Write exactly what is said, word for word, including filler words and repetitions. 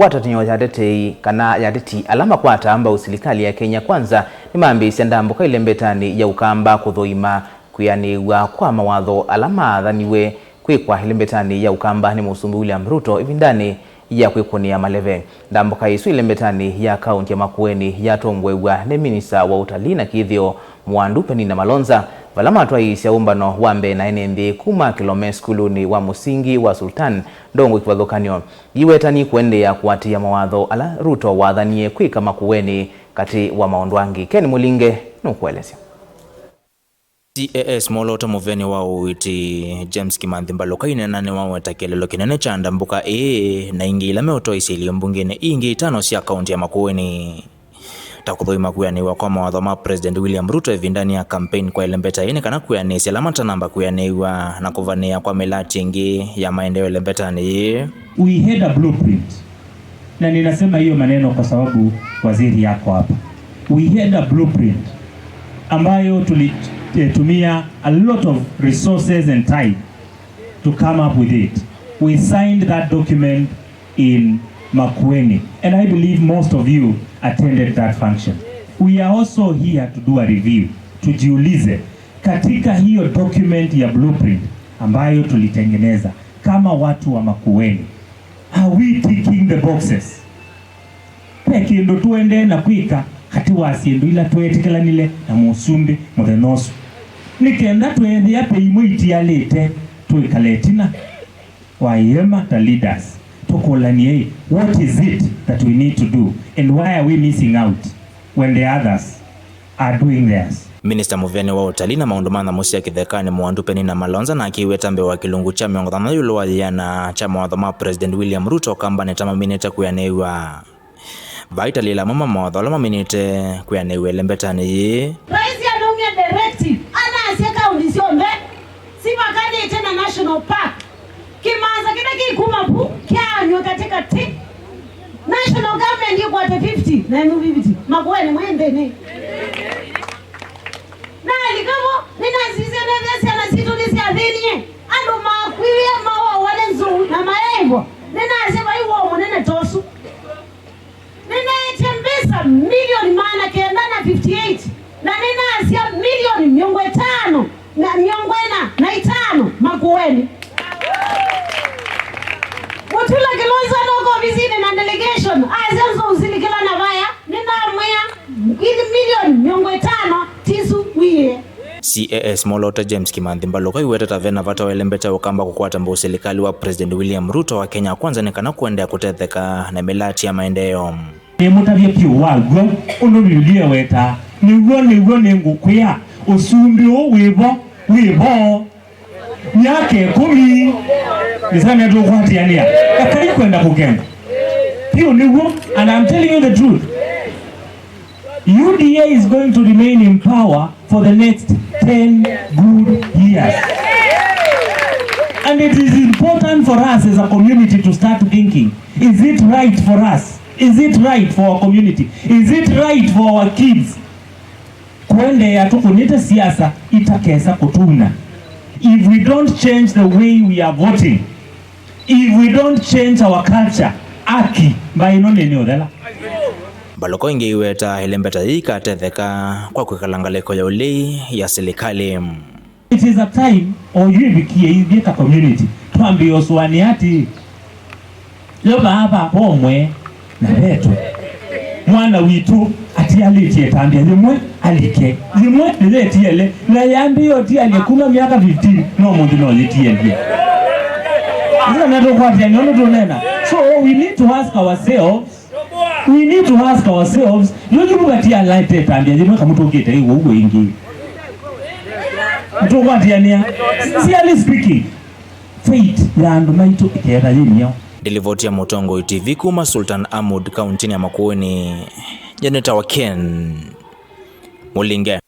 Ngwatanĩo ya atetei kana ya ateti ala makwataa mbau silikalĩ ya Kenya Kwanza nĩmambĩĩsye ndambũka ĩlembetanĩ ya Ũkamba kũthũima kwĩanĩw'a kwa mawatho ala maathaniwe kwĩkwa ĩlembetanĩ ya Ũkamba nĩ Mũsumbĩ William Ruto ĩvindanĩ ya kwĩkũnĩa maleve. Ndambũka ĩsu ĩlembetanĩ ya kaũnti ya Makueni yatongoew'a nĩ minista wa ũtalii na kĩthĩo, Mwandu Penina Malonza, vala matwaĩĩsya ũmbano wa mbee na ene nthĩ kuma Kilome sukulunĩ wa mũsingi wa Sultan Ndongo kĩvathũkany'o. Iwetani kũendeea kũatĩĩa mawatho ala Ruto wathanie kwĩka Makueni, katĩ wa maũndũ angĩ. Ken Mũlinge nũkũelesya. C A S Mwolooto mũveni wa ũiiti James Kimanthi Mbaluka inena nĩwaweta kĩeleelo kĩnene kya ndambũka ĩĩ na ingĩ ila meũtwaĩsya ilio mbungeni ingĩ itano sya kaũnti ya Makueni, ta kũthũima kwĩanĩw'a kwa mawatho ma President William Ruto ĩvindanĩ ya campaign kwa ĩlembeta yĩĩ nĩ kana kwĩanĩsya ala matanamba kwĩanĩw'a na kũvanĩĩa kwa mĩlati ĩngĩ ya maendeeo ĩlembetanĩ yĩĩ. We had a blueprint, na ninasema hiyo maneno kwa sababu waziri yako hapa. We had a blueprint ambayo tulitumia a lot of resources and time to come up with it. We signed that document in Makueni, and I believe most of you attended that function. We are also here to do a review. Tujiulize, katika hiyo document ya blueprint ambayo tulitengeneza kama watu wa Makueni, are we ticking the boxes? Ve kĩndũ tũendee na kwĩka katĩ wa syĩndũ ila tweetĩkĩlanile na mũsumbĩ mũthenya ũsu, nĩ kenda tweethĩa ve imwe itialĩte, twĩkale ĩtina wa ĩema ta leaders, tũkũlany'ei, what is it that we need to do and why are we missing out when the others are doing theirs? Minista mũveni wa ũtalii na maũndũ ma nyamũ sya kĩthekanĩ Mwandu Penina Malonza nake aiweta mbee wa kĩlungu kya mĩongo thanthatũ ĩũlũ wa yĩana kya mawatho ma President William Ruto Ũkambanĩ ta maminĩte kwĩanĩw'a. Vaa italĩla amwe ma mawatho ala maminĩte kwĩanĩw'a ĩlembetanĩ yĩĩ. Rais anaumia directive, anasya kaunti syonthe sivakanĩte na national park. Kĩmanza kĩla kĩkuma vu kyaanywa katĩkatĩ. National government ĩkwate fifty na ĩnu fifty. Makueni mwĩ nthĩnĩ. Nalika vo, nĩnasisya nethĩa syana sitũ nĩsyathĩnie. Andũ makwiwie mawawa nĩ nzou na mayaĩvwa. Nĩnasya vai woo mũnene ta ũsu. Nĩnaetye mbesa milioni maana kenda na fifty eight, na nĩnasya milioni mĩongo ĩtano na mĩongo ĩna na itano Makueni. Mutula Kilonzo anoka ovisinĩ na delegation, asya nzou silikĩla na vaya, nĩnamwĩa, ili milioni mĩongo ĩtano tisu wiĩe. C A S Mwolooto James Kimanthi Mbaluka aiweta ta vena vata wa ĩlembeta Ũkamba kũkwata mbau silikalĩ wa President William Ruto wa Kenya Kwanza nĩ kana kũendeea kũtetheka na mĩlati ya maendeeo. Nĩmũtavye vyũ wa w'o ũndũ Mbivilia ĩwetaa, nĩw'o, nĩw'o nĩngũkwĩa, ũsumbĩ ũũ wĩ vo, wĩ vo. Myaka ĩkũmi, nĩsana tũkwatĩanĩa. Akai kwenda kũkenga. Vyũ nĩw'o, and I'm telling you the truth. U D A is going to remain in power for the next ten good years. And it is important for us as a community to start thinking, is it right for us? Is it right for our community? Is it right for our kids? Kũendeea tũkũnĩte siasa itakesa kũtuna. If we don't change the way we are voting, if we don't change our culture, aki mbaĩ ĩno nĩnĩũthela. Mbaluka ĩngĩ aiweta ĩlembeta yĩĩ ĩkatetheka kwa kwĩkala ngalĩko ya ũlei ya silikalĩ. It is a time oyu ĩvikie ithyĩ ta community twambĩe ũsũanĩa atĩĩ, yo vaa vava ũmwe na vetũ mwana witũ atialĩtye ĩtambya yĩmwe alike, yĩmwe nĩyĩtiele, na yambĩĩe ũtialya kuma myaka fifteen, no mũnthĩ no yĩtielye. Sasa nĩtũkwatĩanĩa ũndũ tũnena. So we need to ask ourselves, we need to ask ourselves, yo yĩmwe atialĩte ĩtambya yĩmwe kamũtũngĩte ĩ ũu ĩngĩ. Nĩtũkwatĩanĩa. Sincerely speaking, faith ya andũ maitũ ĩketha yĩ myaũ? Ndilivoti ya Mũtongoi T V kuma Sultan Ahmud, kauntinĩ ya Makueni, nyenetawa Ken Mũlinge.